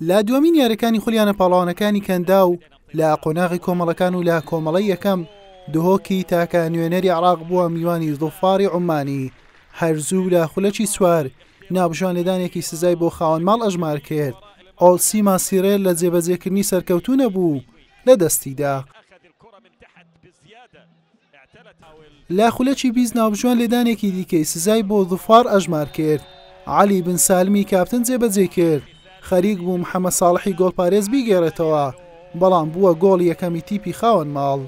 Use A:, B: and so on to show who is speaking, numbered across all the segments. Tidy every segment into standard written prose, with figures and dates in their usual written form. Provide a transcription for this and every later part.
A: لە دووەمین یاریەکانی خولی یانە پاڵەوانەکانی کەنداو لە قۆناغی کۆمەڵەکان و لە کۆمەڵەی یەکەم دهۆکی تاکە نوێنەری عراق بووە میوانی ظفاری عومانی هەر زوو لە خولەکی چوار ناوبژیوان لێدانێکی سزای بۆ خاوەن ماڵ ئەژمار کرد ئۆلسیما سیرێل لە جێبەجێکردنی سەرکەوتوو نەبوو لە دەستیدا. لە خولەکی 20 ناوبژیوان لێدانێکی دیکەی سزای بۆ ظفار ئەژمار کرد، عەلی بن سالمی کاپتن جێبەجێی کرد، خەریک بوو محەمەد ساڵحی گۆڵپارێز بیگێڕێتەوە، بەڵام بووە گۆڵی یەکەمی تیپی خاوەن ماڵ.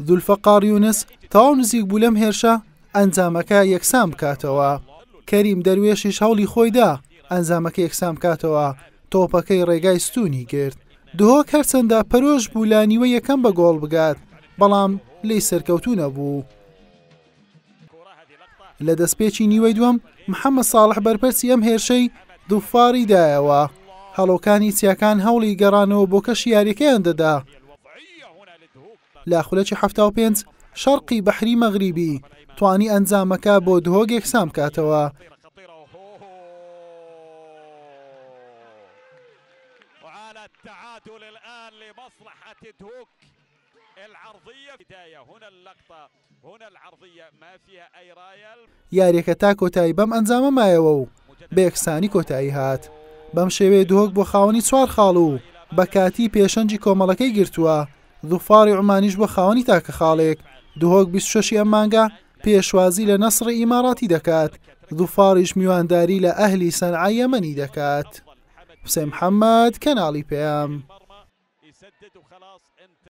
A: زولفەقار یونس تەواو نزیک بوو لەم هێرشە ئەنجامەکە یەکسان بکاتەوە، کەریم دەروێشیش هەوڵی خۆیدا ئەنجامەکە یەکسان بکاتەوە، تۆپەکەی ڕێگای ستوونی گرت. دهۆک هەرچەندە پەرۆش بوو لە نیوەی یەکەم بە گۆڵ بگات، بەڵام لێی سەرکەوتوو نەبوو. لە دەستپێکی نیوەی دووەم محەممەد ساڵح بەرپەرچی ئەم هێرشەی دوفاری دایەوە. هەڵۆکانی چیاکان هەوڵی گەڕانەوە بۆ کەشی یارییەکەیان دەدا. لە خولەکی 75 شەرقی بەحری مەغریبی توانی ئەنجامەکە بۆ دهۆک یەکسان بکاتەوە. یاریەکە تا کۆتایی بەم ئەنجامە مایەوە و بە یەکسانی کۆتایی هات. بەم شێوەیە دهۆک بووە خاوەنی چوار خاڵ و بە کاتی پێشەنگی کۆمەڵەکەی گرتووە، ظفاری عومانیش بووە خاوەنی تاکە خاڵێک. دهۆک 26 ی ئەم مانگە پێشوازی لە نەسڕی ئیماراتی دەکات، ظفاریش میوانداری لە ئەهلی سەنعای یەمەنی دەکات. حوسێن محەمەد، کەناڵی پەیام.